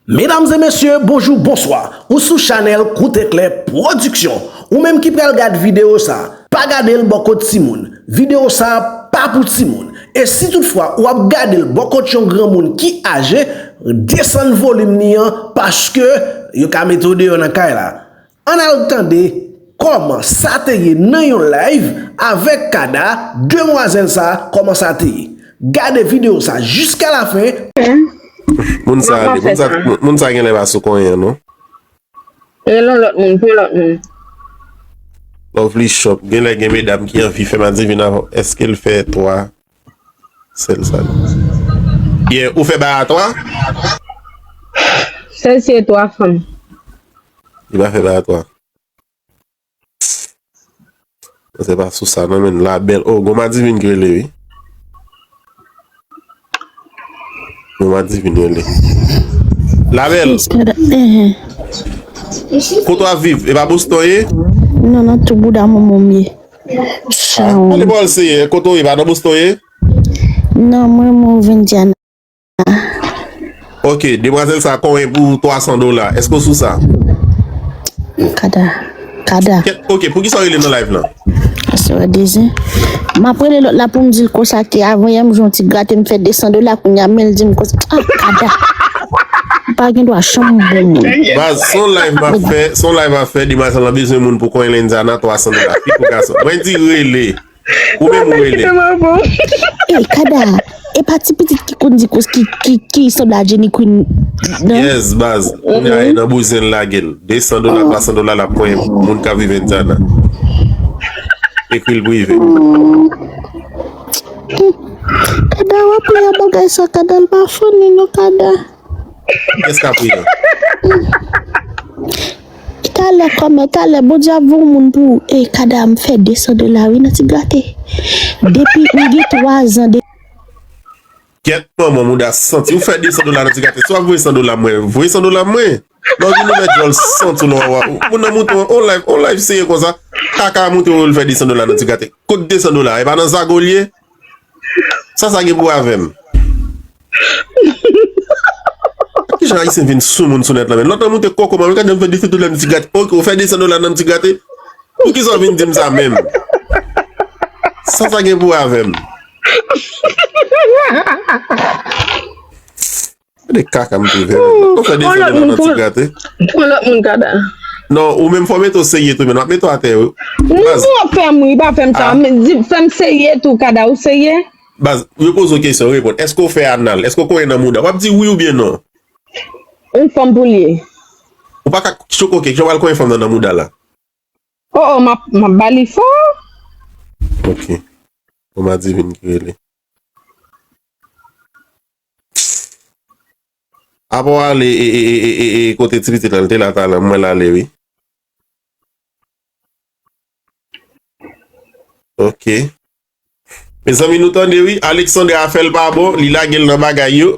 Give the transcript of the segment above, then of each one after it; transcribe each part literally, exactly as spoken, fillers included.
Medam e mesye, bonjou, bonswa. Ou sou chanèl Kout Eklè Pwodiksyon. Ou menm ki pral gad videyo sa, pa gade l bò kot timoun. Videyo sa pa pou timoun. E si toutfwa w ap gade l bò kot yon granmoun ki aje, desann volim li an, paske yo ka mete w deyò nan kay la. Ann al tande kòman sa te ye nan yon live avèk Kada, demwazèl sa, kòman sa te ye. Gade videyo sa jiska lafen. Moun sa ale, moun sa, moun sa genlè pa sou konyen non. Rele yon lòt moun, pran lòt moun. Lovely Shop, genlè gen medam ki anvi fè madivin avè w. Èske l fè twa sèl sa? Yeah, ou fè bay a twa? Sèl se twa fanm. Li pa fè bay a twa. Se pa sou sa non, men la bèl. Oh, gon madivin ki rele wi. Gon madivin rele. La bèl. Kote w ap viv? E pa Boston ye? Non, nan tou bouda manman m ye. Ale bò l seye. Kote w ye? Pa nan Boston ye? Non, mwen, mwen Indiana. Ok, demwazèl sa konyen pou twa san dola. Èske w sou sa? Kada. Kada. Ok, poukisa w rele nan live lan? Swa dizan. M ap rele lòt la pou m di l konsa ke avan yè m jwenn ti grate m fè desan dola kounye a men l di m konsa. Ah, Kada. M pa gen dwa chanm bon moun. Baz, se yon live m ap fè, se yon live m ap fè, demwazèl lan bezwen moun pou konyen Indiana twa san dola. Fi kou gason. Mwen di rele. Ou menm ou rele. Ey, Kada, e pa ti pitit ki konn di kous ki, ki, ki sanble a Jenny Queen nan? Yes, baz. Kounye a e nan bouzen l lage l. Desan dola, twa san dola l ap konyen moun k ap viv Indiana. Ekri l prive. Kada, w ap ri a bagay sa, Kada, l pa funny non, Kada. Kiyès k ap ri an? Talè kòmè, talè Bondye ap voye yon moun pou ou. Ey, Kada, m fè desan dola wi nan ti grate. Depi m gen twa zan de. Kèt manman mouda santi. Ou fè desan dola nan ti grate. Si w ap voye san dola mwen, voye san dola mwen. Lè w vin ou mèt djòl santi w nan wawa. Moun nan moute w on live, on live seye konsa. Kaka moute w fè desan dola nan ti grate. Kot desan dola? E pa nan zago l ye? Sa sa gen pou avè m? Kijan Ayisyen vin sou moun sou nèt la menm? Lòt nan moute koko mwen, gade m fè desan dola nan ti grate. Ok, ou fè desan dola nan ti grate? Poukisa w vin di m sa menm? Sa sa gen pou avè m? Gade kaka m twouve menm. Ou fè desan dola nan ti grate? Pran lòt moun, Kada. Non, ou menm fò mete w serye tou, men w ap mete w atè wi. Non, w ap fè m ri, pa fè m sa. Men di, fè m serye tou, Kada, ou serye? Baz, yo poze w kesyon, reponn. Èske w fè anal? Èske w konyen nan mouda? W ap di wi oubyen non. Yon fanm pou l ye. Ou pa ka choke, ok, jan w al konyen fanm nan nan mouda la? Oh, oh, m ap, m ap ba li fò. Ok. Bon, madivin ki rele. Apa w ale e, e, e, e, e, e kote ti pitit la, l te la talè, m wè l ale wi. Ok. Mezanmi, nou tande wi, Alexandre afè l pa bon, li lage l nan bagay yo.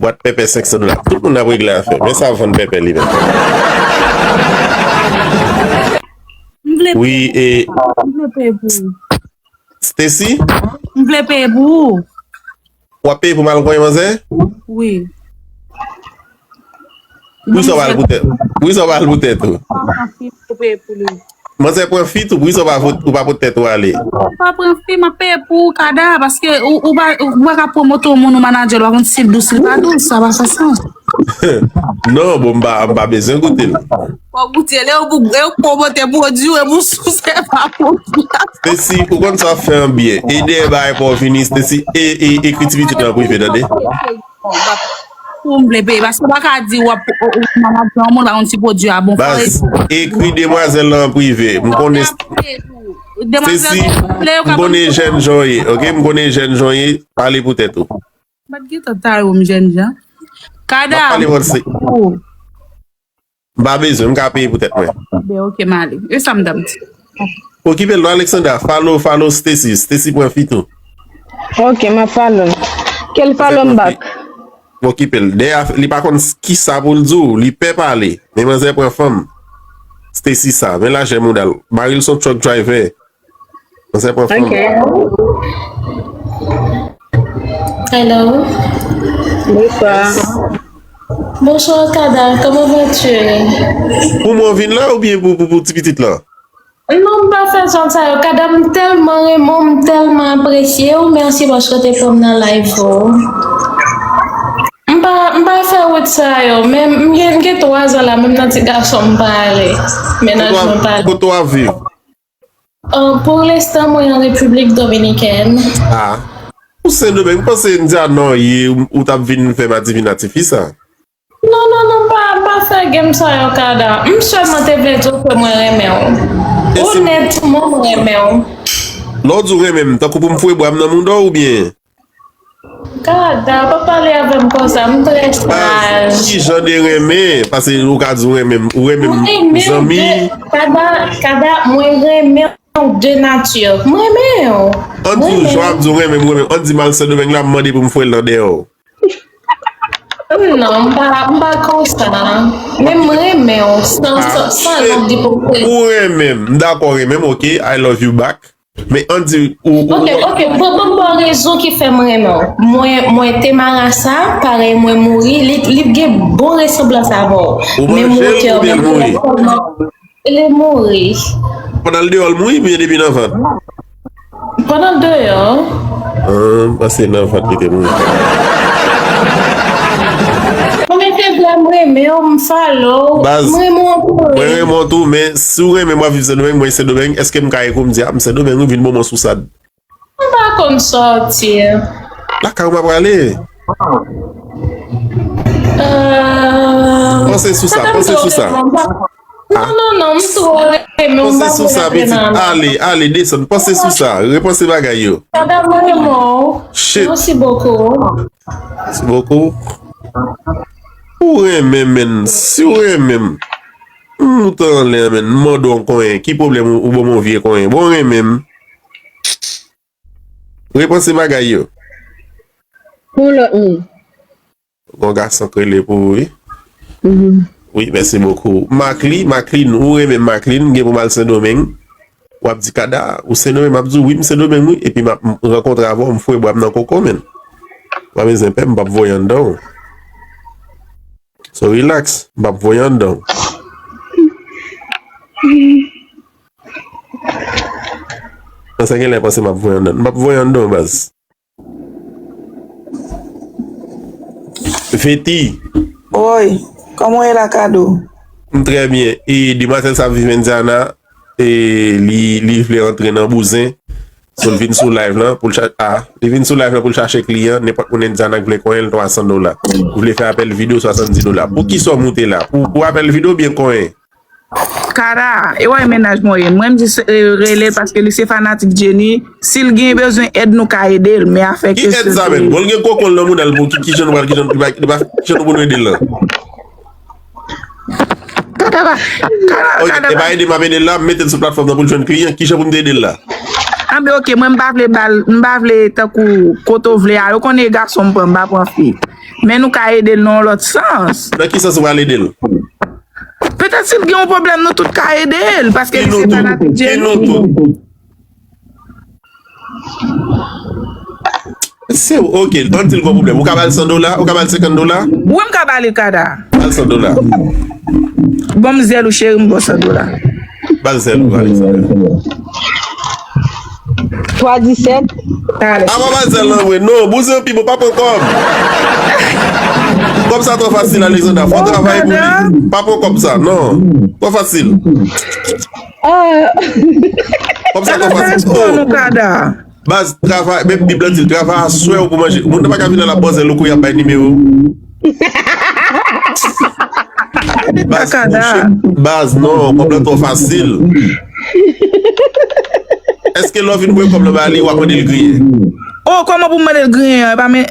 Bwat pèpè senk san dola. Tout moun ap regle afè. Men sa vann pèpè li menm. M vle Wi, e m vle peye pou ou. Stacy, M vle peye pou ou. W ap peye pou m al konyen manzè? Wi. Poukisa w pa al pou tèt? Poukisa w pa al pou tèt ou? Papa fi pou peye pou li. Manzè pran fi tou, poukisa w pa pot, ou pa pot tèt ou ale? Pa pran fi, m ap peye pou ou, Kada, paske ou, ou pa, ou pa ka pwomote yon moun ou manadjè l, ou pa konn si l dous, li pa dous, sa pa fè sans. Non, bon, m pa, m pa bezwen goute l. Fò goute l, e ou, e ou pwomote pwodui, e ou souse pa pwodui. Stacy, ou konn sa w ap fè an byen. E dèyè bagay pa w vini, Stacy, e, e, ekri ti pitit lan an prive, tande? Pou m vle peye, paske ou pa ka di w ap, ou, ou manadjè yon moun, pa konn si pwodui a bon. Fò Baz, ekri demwazèl lan an prive. M konnen Stacy, m konnen jèn jan w ye, ok? M konnen jèn jan w ye, pale pou tèt ou. M pa t gentan tare w, m jèn jan. Kada. M ap pale pou Stacy. M pa bezwen, m ka peye pou tèt mwen. Ben, ok, m ale. E sa m t ap di. Okipe l non, Alexandra. Follow, follow Stacy. Stacy pran fi tou. Ok, m ap follow l. Ke l follow m back. Okipe l. Dèyè, li pa konn s- kisa pou l di w. Li pè pale. Men manzè pran fanm. Stacy sa. Men lajè mouda l. Mari l se yon truck driver. Manzè pran fanm. Ok. Hello. Bonswa. Bonsoir Kada, comment vas-tu? Pou mwen vin la oubyen pou, pou, pou ti pitit la? Non, m pa fè zòn sa yo. Kada, m tèlman renmen w, m tèlman apresye w. Mèsi paske w te pran m nan live ou. M pa, m pa fè wout sa yo, men m gen, m gen twa zan la, menm nan ti gason m pa ale. Mennaj mwen pa ale. Kote w ap viv? Euh, pour l'instant, mwen an Repiblik Dominikèn. Ah. Ou Sendomeng, m panse Indiana w ye, ou, ou t ap vin fè madivin atifi sa. Non, non, non, pa, pa fè game sa yo, Kada. M sèlman te vle di w ke mwen renmen w. Onètman, mwen renmen w. Lè w di w renmen m, tankou pou m foure bra m nan mouda w oubyen? Kada, pa pale avè m konsa, m trè saj. Ki jan de renmen? Paske ou ka di w renmen m, ou renmen m zanmi. Kada, Kada, mwen renmen w de nati. Mwen renmen w. Ann di w, jan w ap di w renmen m, ou renmen m. Ann di m al Sendomeng la, m mande pou m foure l nan dèyè w. Non, m pa, m pa konsa. Men m renmen w, san, san, san lòt ipokrit. Ou renmen m, m dakò renmen m, ok, I love you back. Men ann di, ou, ou, ok, ok, bon, bon, bon, rezon ki fè m renmen w. Mwen, mwen te marasa, parèy mwen mouri, li, li gen bon resanblans avè w. Ou manje l oubyen l mouri? Li mouri. Pandan l deyò, l mouri, oubyen depi nan vant? Pandan l deyò. Ah, m panse nan vant li te mouri. Mwen te vle m renmen w, m follow w. Baz, m renmen w anpil. Mwen renmen w tou, men si w renmen m w ap viv Sendomeng, mwen Sendomeng, èske m ka ye kou m di, a, m Sendomeng, wi, vin bon mwen sou sa. M pa konn sòti. Lakay ou m ap prale. Euh, panse sou sa, panse sou sa. Non, non, non, m twò renmen w, m pa vle rete nan. Ale, ale, desann, panse sou sa, repanse bagay yo. Shit. Merci beaucoup. Merci beaucoup. Ou renmen, menn, si w renmen m, m moute anlè, menn, m mande w yon konyen, ki pwoblèm ou, ou ban m yon vye konyen? Bon, w renmen m. Repanse bagay yo. Pou lòt moun. Gon gason k rele pou ou, wi. Mhm. Wi, mèsi bokou. Makli, Maklin, ou renmen Maklin, gen pou m al Sendomeng. W ap di, Kada, ou Sendomeng? M ap di w, wi, m Sendomeng, wi. Epi m ap rankontre avè w, m foure bra m nan koko, menn. Pa bezwen pè, m p ap voye anndan w. So, relax, m p ap voye anndan w. Nan sa gen lè panse m ap voye anndan. M p ap voye anndan w, baz. Veti. Woy, kòman w ye la, Kado? M trè byen. E demwazèl sa ap viv Indiana, e li, li vle antre nan bouzen. So, l vin sou live lan pou l cha-, a, li vin sou live lan pou l chache kliyan. Nenpòt moun Indiana k vle konyen l, twa san dola. Ou vle fè apèl videyo, swasanndis dola. Pou kisa w moute la? Pou, pou apèl videyo oubyen konyen? Kara, e w wè mennaj mwen ye. Mwen, m di se, e, rele l paske li se fanatik Jenny. Si l gen bezwen èd, nou ka ede l. Men afè kesyon... Ki èd sa menm? Bon, l gen koko l nan mouda l, pou ki, ki jan nou pral, ki jan, ki jan nou pou nou ede l lan? Kara, Kara, ok, Kara, e pa ede m ap ede l la, m mete l sou platfòm nan pou l jwenn kliyan. Ki jan pou m te ede l la? Anben, ok, mwen, m pa vle ba l, m pa vle tankou kote w vle a. Ou konnen e gason m pran, m pa pran fi. Men nou ka ede l nan yon lòt sans. Nan ki sans ou pral ede l? Petèt si l gen yon pwoblèm, nou tout ka ede l, paske li se fanatik Jenny. Ki nou tout? Se, ok, ann di l gon pwoblèm. Ou ka ba l san dola? Ou ka ba l senkant dola? Wi, m ka ba li, Kada. Ba l san dola. Ban m zèl ou, cheri, m ba w san dola. Ba l zèl ou, Alexander. Twa disèt. Talè. Apa ba l zèl lan vre. Non, bouzen pi bon, pa pran kòb. Kòb sa twò fasil, Alexander. Fò w travay pou li. Pa pran kòb sa, non. Twò fasil. Ah. Kòb sa twò fasil. Oh. Baz, travay, men Bib la di l, travay aswè ou pou manje. Moun nan pa ka vin la, l ap bòzè louko, y ap bay nimewo. Baz, mouche, baz, non, kòb la twò fasil. Èske lè w vin voye kòb la ba li, w ap mande l griyen? Oh, kòman pou m mande l griyen an? E pa men,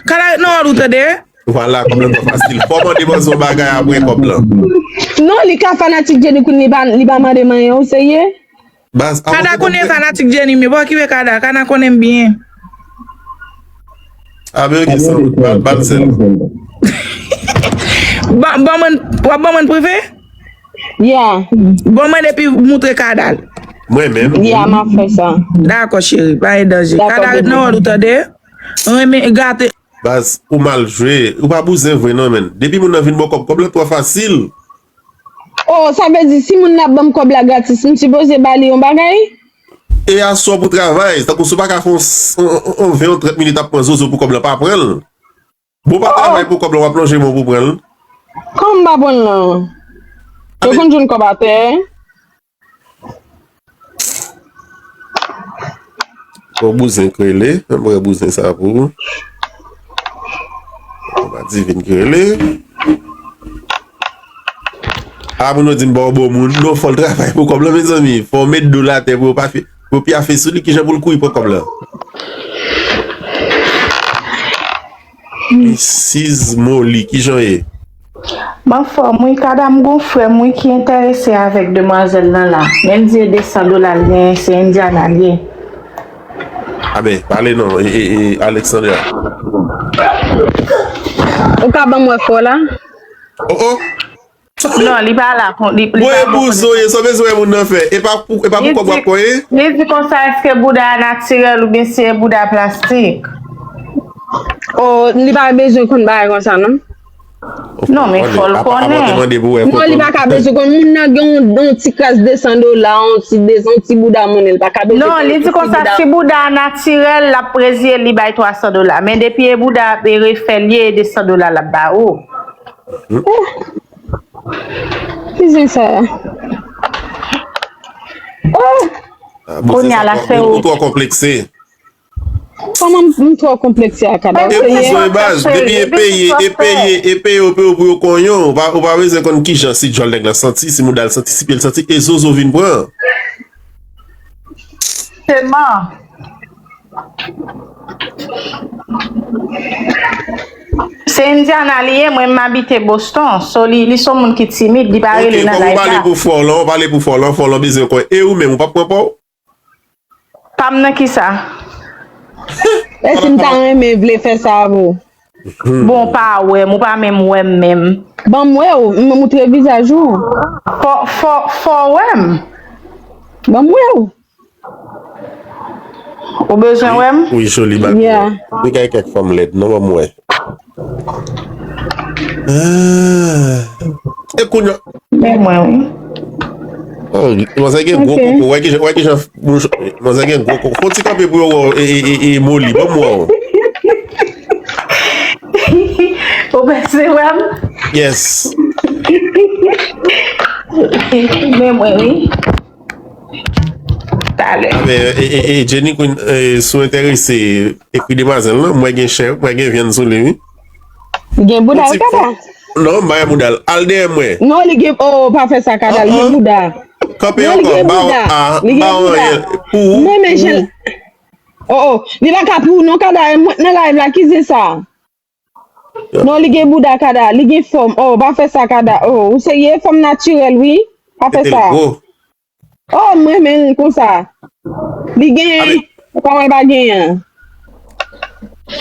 Kada ret nan wòl ou, tande? Vwala, kòb la twò fasil. Fò w mande manzè yon bagay apre kòb la. Non, li ka fanatik Jenny, kounye li pa, li pa mande m anyen, ou serye? Baz, Kada konnen fanatik Jenny, men pa okipe Kada, Kada konnen m byen. A, men oke, san, ba, ba l sèl. Ban, ban mwen, w ap ban mwen prive? Yeah. Ban mwen epi moutre Kada l. Mwen menm? Yeah, m ap fè sa. Dakò, cheri, pa gen danje. Dakò, Kada ret nan wòl ou, tande? Renmen gate. Baz, ou mal jwe. Ou pa bouzen vre non, menn. Depi moun nan vin ba w kòb, kòb la twò fasil. Oh, sa vle di si moun nan ap ban m kòb la gratis, m sipoze ba li yon bagay? E aswè pou travay, tankou si w pa ka fè yon, yon, yon, yon ven, yon trant minit ap pran zozo pou kòb la, pa pran l. Bon, pa travay pou kòb la, w ap lonje men w pou pran l. Kòman m pa pran l lan? Yo konn jwenn kòb atè. Bon, bouzen k rele. Ann wè bouzen sa pou ou. Anba divin k rele. A, moun yo di m ba w bon moun. Non, fò l travay pou kòb la, mezanmi. Fò w met do l atè pou yo pa fè, pou yo pyafe sou li. Kijan pou l kouri pran kòb la? Missis Molly, kijan w ye? M anfòm wi, Kada, m gon frè m wi ki enterese avèk demwazèl lan la. Men l di e de san dola l genyen, se Indiana l ye. A ben, pale non, e, e, e, Alexandra. Ou ka ban m wè fò la? Oh, oh. Non, li pa la. Li, li pa bouzen w ye, sa w bezwen wè moun nan fè? E pa pou, e pa pou kòb w ap pran ye? Li di konsa, èske bouda a natirèl oubyen se bouda plastik? Oh, li pa bezwen konn bagay konsa non. Non, men fò l konnen. Non, li pa ka bezwen konn. Moun nan gen yon, yon ti kras de san dola, yon ti, de, yon ti bouda monnen, li pa ka bezwen konn. Non, li di konsa, si bouda a natirèl, l ap reziye l, li bay twa san dola. Men depi e bouda e refè l ye, e de san dola l ap ba ou. Ki zen sa a? Kounye a l ap fè ou. Ou twò konplekse. Kòman m twò konplekse a Kada? E pou zwen baz, depi e peye, e peye, e peye ou peye ou pou yo konyen w, ou pa, ou pa bezwen konn kijan, si djòl nèg la santi, si mouda l santi, si pye l santi, e zozo vin pran. Sèlman. Se Indiana li ye, mwen m abite Boston. So li, li se yon moun ki timid, li pa rele nan live la. Ok, bon, ou pale pou fò lan, ou pale pou fò lan, fò lan bezwen kwè. E ou menm, ou p ap pran pa w? Pa m nan kisa? Èske m ta renmen vle fè sa avè w? Bon, ou pa wè m, ou pa menm wè m menm. Ban m wè w, m moutre vizaj ou. Fò, fò, fò w wè m. Ban m wè w. Ou bezwen wè m? Wi, joli bag. Yeah. Li gen kèk fanm lèd, non, ban m wè. Ah. E kounye a. Men mwen, wi. Oh, manzè gen gwo koko. Wè kijan, wè kijan, manzè gen gwo koko. Fò ti kanpe pou yo wè w, e, e, e, e, Moli. Ban m wè w. Ou panse wè m? Yes. Men mwen, wi. Talè. A, men, e, e, e, Jenny Queen, e, si w enterese, ekri demwazèl lan. Mwen gen chè, mwen gen vyann sou li, wi. Li gen bouda wi, Kada? Non, m pa gen bouda. Al dèyè mwen. Non, li gen, oh, pa fè sa, Kada. Li gen bouda. Kanpe ankò, ba w a, ba w anyen pou ou. Non, men jan. Oh, oh. Li pa ka pou ou, non, Kada. Mwen nan live la, ki zen sa? Non, li gen bouda, Kada. Li gen fòm. Oh, pa fè sa, Kada. Oh, ou serye? Fòm natirèl, wi. Pa fè sa. Oh, m renmen l konsa. Li genyen. Ou pa wè l pa genyen.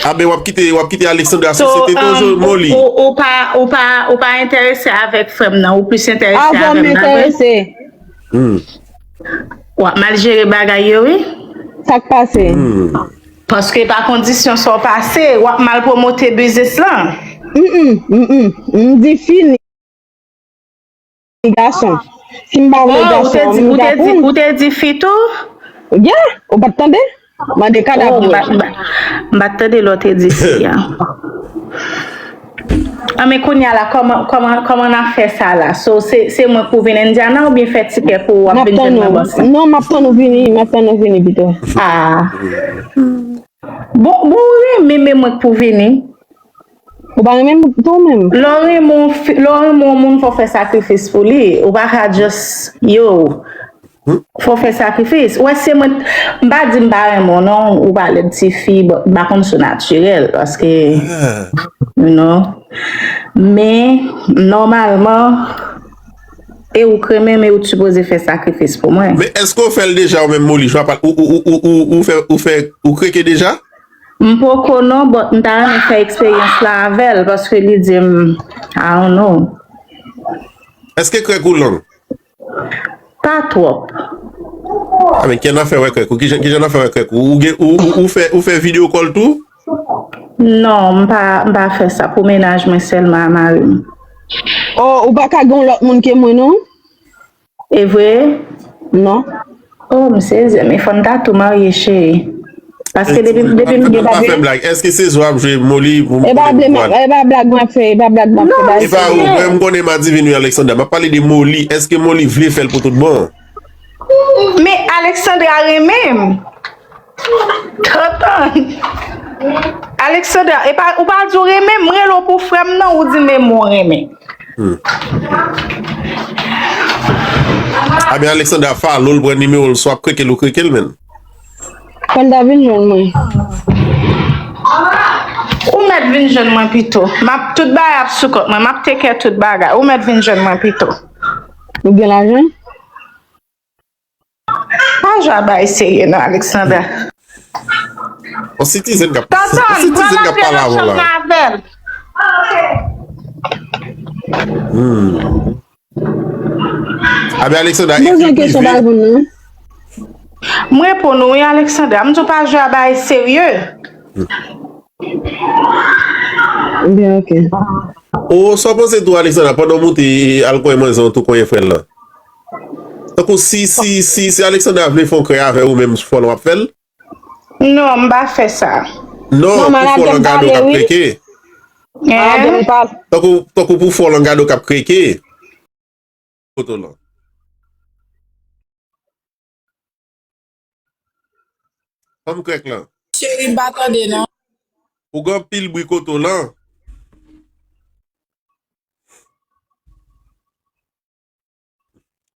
A ben, w ap kite, w ap kite Alexandra sou sete toujou Moli. Ou, ou pa, ou pa, ou pa enterese avèk frè m nan. Ou plis enterese avè m, pa vre? Avan m enterese. Hmm. W ap mal jere bagay yo, wi. Sa k pase? Hmm. Paske pa kondisyon sa w pase, w ap mal pwomote biznis lan. Mm, mm, mm, mm. M di fini. Gason. Si m pa vle gason, m ta pou. Ou te di fi tou? Yeah, ou pa t tande? Mande Kada pou. M pa t tande lè w te di fi a. Anben kounye a la, kòman, kòman, kòman n ap fè sa la? So, se, se mwen k pou vin Indiana oubyen fè tikè pou w ap vin jwenn mwen bòs la? Non, m ap tann ou vini, m ap tann ou vini pito. Ah. Bon, bon, ou renmen men mwen k pou vini. Ou pa renmen m tou menm? Lè w renmen yon fi, lè w renmen yon moun, fò w fè sakrifis pou li. Ou pa ka just, yo. Fò w fè sakrifis. Ou wè, se mwen, m pa di m pa renmen w non, ou pa lèd tifi, but m pa konn si w natirèl, paske, you know. Men, nòmalman, e ou k renmen m, e ou t sipoze fè sakrifis pou mwen. Men èske w fè l deja ou menm, Moli? Ou, ou, ou, ou, ou, ou fè, ou fè, ou kreke deja? M poko non, but m ta renmen fè eksperyans la avè l, paske li di m, I don't know. Èske krèk ou long? Pa twòp. A men, ki jan n ap fè wè krèk ou? Ki jan, ki jan n ap fè wè krèk ou? Ou gen, ou, ou, ou fè, ou fè video call tou? Non, m pa, m pa fè sa. Pou mennaj mwen sèlman a mari m. Oh, ou pa ka gen yon lòt moun ke mwen, non? E vre? Non. Oh, m sezi, men fò n ta tou marye, cheri. Paske depi, depi m gen pa fè papye. Blag. Èske se zo ap jwe Moli pou E pa blag, e pa blag m ap fè, e pa blag m ap fè. Non, Ba E pa ou, serye. Mwen m konnen Madivine wi, Alexandra. M ap pale de Moli. Èske Moli vle fè l pou tout bon? Men Alexandra renmen m. Tantan. Alexandra, e pa, ou pa di w renmen m, m rele w pou frè m nan, ou di m renmen. Aben Alexandra follow l, pran nimewo l, swa ap kreke l ou kreke l, menn. Fò l ta vin jwenn mwen. Ou mèt vin jwenn mwen pito. M ap, tout bagay ap sou kont mwen. M ap take care tout bagay. Ou mèt vin jwenn mwen pito. Ou gen lajan? Pa jwe a bagay serye non, Alexandra. On citizen k ap Tantan, on citizen k ap pale avè w la. Avè l. Hmm. Aben Alexandra, Poze ekri kesyon pa prive. Reponn non. M reponn ou wi, Alexandra. M di w pa jwe a bagay serye. Byen, ok. O, sa w panse tou, Alexandra, pandan w moute al konyen manzè w tou konyen frè l lan? Tankou si, si, si, si Alexandra vle fè yon krè avè ou menm, fò l w ap fè l? Non, m pa fè sa. Non, Non, pou malad fò gen langado pale, k ap wi. kreke. Malad Hein? gen pale. Tankou, tankou pou fò langado k ap kreke. Kote w lan? Fanm krèk lan. Cheri, m pa tande non. Ou gen anpil bri kote w lan.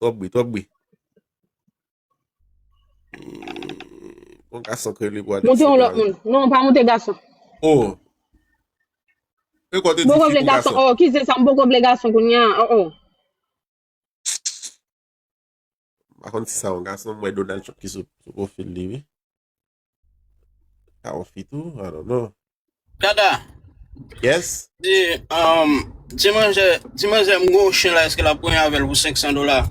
Twòp bri, twòp bri. Bon gason ke li pou Monte yon lòt moun. Non, pa monte gason. Oh. E kote di Poko fi vle pou gason. gason. Oh, ki se sa m poko vle gason kounye a. Oh, oh. M pa konn si sa yon gason, m wè Donald Trump ki sou, sou pwofil li, wi. Ka yon fi tou, I don't know. Dada, Yes. di, um, di manzè, di manzè m gen yon chen la, èske l ap konyen avè l pou senk san dola?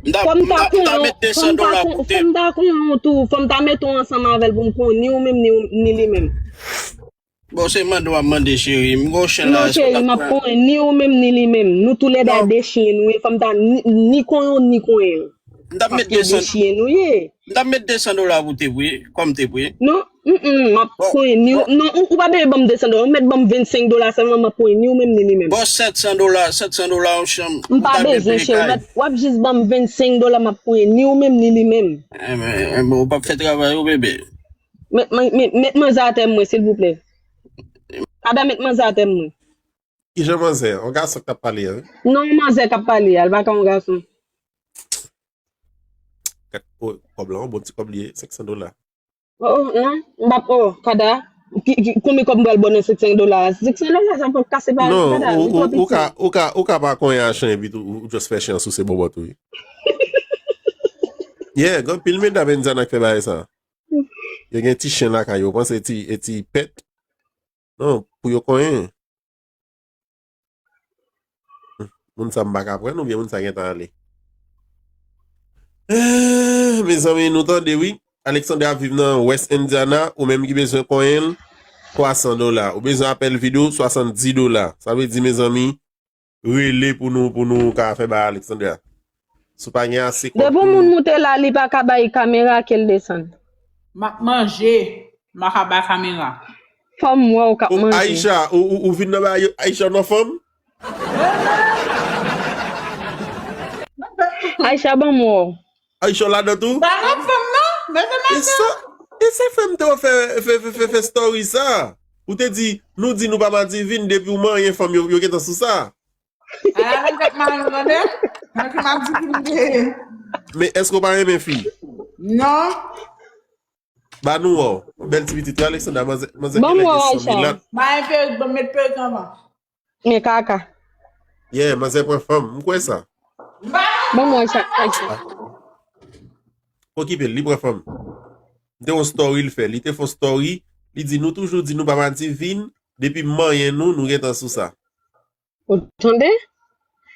M ta, Fò m m ta ta, m ta konyen, met de fò san m ta dola kon, pou fò te. M ta konyen yon tou, fò m ta mete yon ansanm avè l pou m konyen ni ou menm, ni, ou- ni li menm. Bon, se mande w ap mande, cheri. M gen yon chen la, Non, èske l cheri, ap m ap konyen? Konyen ni ou menm, ni li menm. Nou toulède a Non. De chen nou ye, fò m ta ni, ni konyen w, ni konyen l. M t ap met Paske de de san, chen nou ye. M t ap met de san dola pou te, wi, kòm te, wi. Non, mm, mm, m ap Bon, konyen ni, bon. Non, ou, ou pa bezwen ban m de san dola, ou mèt ban m vennsenk dola sèlman, m ap konyen ni ou menm, ni li menm. Bon, sèt san dola, sèt san dola yon chanm. M pa bezwen, cheri, w mèt, w ap jis ban m vennsenk dola, m ap konyen ni ou menm, ni li menm. Enben, enben, ou p ap fè travay ou, bebe. Met, met, met, met manzè atè mwen, silvouplè. Ada, met manzè atè mwen. Kijan manzè? Yon gason k t ap pale a, wi. Non, manzè k ap pale a, l pa ka yon gason. Kat, o, kòb la, yon bon ti kòb li ye, senk san dola. Oh, oh, non, m p ap, oh, Kada, ki, ki, konbyen kòb m pral ba w nan senk san dola? Senk san dola, sa p ap kase pa Non, Kada, ou, li twò ou, ou ka, piti. Ou ka, ou ka pa konyen a chen epi tou, ou, ou just fè chen an souse bòbòt ou, wi. Yeah, gen anpil medam Indiana k fè bagay sa. Yo gen ti chen lakay yo, panse ti, e ti pèt. Non, pou yo konyen. Moun sa m pa ka pran, oubyen moun sa gentan ale. Eh, mezanmi, nou tande, wi. Alexandra ap viv nan West Indiana, ou menm ki bezwen konyen l, twa san dola. Ou bezwen apèl videyo, swasanndis dola. Sa vle di, mezanmi, rele pou nou, pou nou ka fè bay Alexandra. Si w pa gen ase kòb Depi yon pou moun moute la, li pa ka bay kamera ke l desann. M ap manje, m pa ka bay kamera. Fò m wè w k ap Oh, manje. Aisha, ou, ou, ou vin nan bagay yo, Aisha w nan fanm? Aisha, ban m wè w. Aisha w ladan tou? Pa nan fanm non, men se E sa, e sa fè m te fè, fè, fè, fè, fè story sa. Ou te di, nou di nou pa madivin, depi w manyen fanm yo, yo gentan sou sa. Ah, mwen kat mal, tande? Mwen ki madivin m te ye. Men èske w pa renmen fi? Non. Ba nou wè w. Bèl ti pitit, wi, Alexandra, manzè, manzè Ban m genlè wè w, gen san mil Aisha. lat. Ba yon perik, ban m met perik anvan. Men kaka. Yeah, manzè pran fanm, m kwè sa. Ban m wè w, Aisha. Aisha. Okipe l, li pran fanm. M te yon story l fè. Li te fè yon story, li di nou toujou di nou pa madivin, depi m manyen nou, nou gentan sou sa. Ou tande?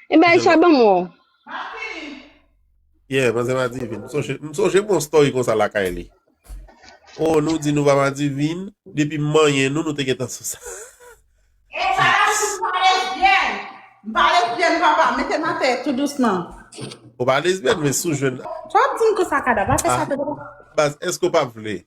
Enben, Aisha, ban m wè w. Yeah, manzè madivin. M sonje, m sonje m yon story konsa lakay li. Oh, nou di nou pa madivin. Depi m manyen nou, nou te gentan sou sa. E pa la si m pa lesbyèn. M pa lesbyèn, papa. Mete m atè tou dousman. Ou pa lesbyèn, men si w jwenn. Sa w ap di m konsa, Kada? Pa fè sa, Ah. Baz, èske w pa vle?